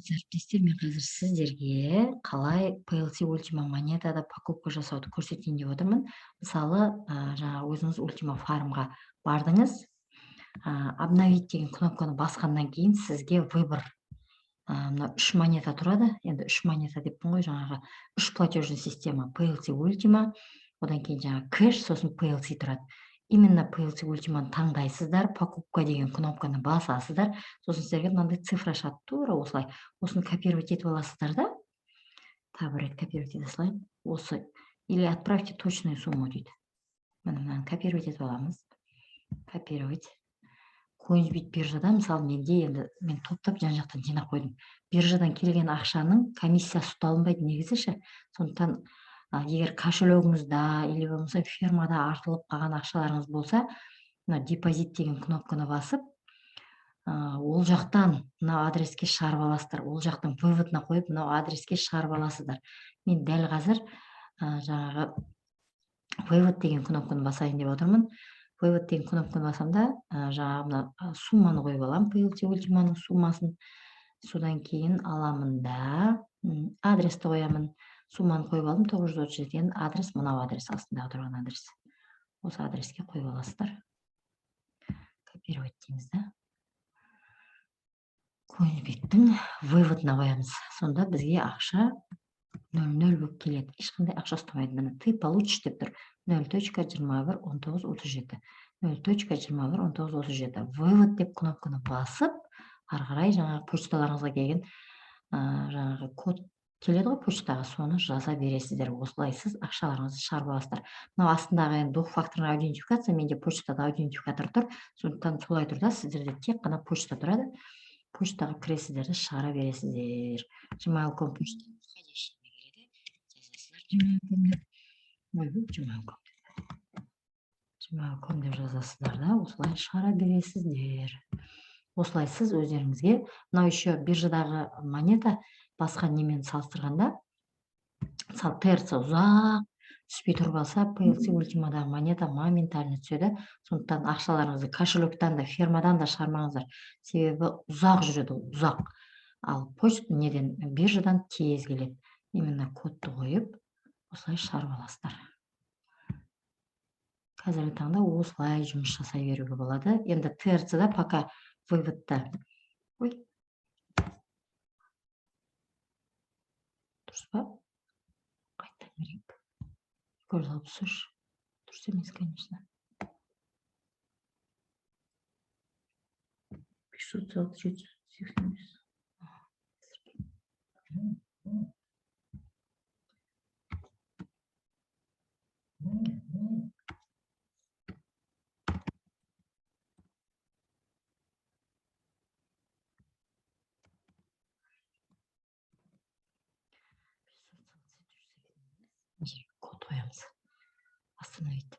Құрметті әріптестер, мен қазір сіздерге қалай PLC Ultima монетада покупка жасауды көрсетейін деп отырмын. Мысалы, жаңа өзіңіз Ultima Farmға бардыңыз, обновить деген кнопканы басқаннан кейін сізге выбор, мына үш монета тұрады. Енді үш монета деппін ғой, жаңағы үш платежный система: PLC Ultima, одан кейін жаңағы кэш, сосын PLC тұрады. Именно PLC Ultimаны таңдайсыздар, покупка деген кнопканы басасыздар, сосын сіздерге мынандай цифра шығады, тура осылай. Осыны копировать етіп аласыздар да, тағы бір рет копировать ете салайын. Осы или отправьте точную сумму дейді. Міне, мынаны копировать етіп аламыз. Копировать. Coinsbit биржадан, мысалы, менде енді мен топтап жан жақтан жинап қойдым. Биржадан келген ақшаның комиссиясы ұсталынбайды негізі ше. Сондықтан егер кошелегіңізда или болмаса фермада артылып қалған ақшаларыңыз болса, мына депозит деген кнопканы басып, ол жақтан мына адреске шығарып аласыздар. Ол жақтан выводына қойып, мынау адреске шығарып аласыздар. Мен дәл қазір жаңағы вывод деген кнопканы басайын деп отырмын. Вывод деген кнопканы басамын да, жаңағы мына сумманы қойып аламын, PLC Ultimаның суммасын. Содан кейін аламын да, адресті қоямын. Сумманы қойып алдым, 937. Енді адрес мынау адрес, астындағы тұрған адрес. Осы адреске қойып аласыздар. Копировать дейміз да, Coinbit'тің выводына қоямыз. Сонда бізге ақша 0,0 болып келеді. Ешқандай ақша ұстамайды. Міне, ты получишь деп тұр. 0.211937. 0.211937. Вывод деп кнопканы басып, ары қарай жаңағы почталарыңызға келген жаңағы код келеді ғой почтаға, соны жаза бересіздер. Осылай сіз ақшаларыңызды шығарып аласыздар. Мынау астындағы енді двухфакторный аутентификация, менде почтада аутентификатор тұр, сондықтан солай тұр да, сіздерде тек қана почта тұрады. Почтаға кіресіздер де, шығара бересіздер. Gmail.com почта входящий келеді, жазасыздар gmail.com деп. Ойбай, gmail.com деп. Gmail.com деп жазасыздар да, осылай шығара бересіздер. Осылай сіз өздеріңізге мынау еще биржадағы монета басқа немен салыстырғанда, мысалы, TRC ұзақ түспей тұрып алса, PLC Ultimадағы монета моментально түседі. Сондықтан ақшаларыңызды кошелектан да, фермадан да шығармаңыздар, себебі ұзақ жүреді ол, ұзақ. Ал почта неден, биржадан тез келеді. Именно кодты қойып, осылай шығарып аласыздар. Қазіргі таңда осылай жұмыс жасай беруге болады. Енді TRC-да пока выводта, ой, дұрыс па? Қайтадан керек. 263 дұрыс емес, конечно. 536, 785. Мына жерге код қоямыз. Остановить.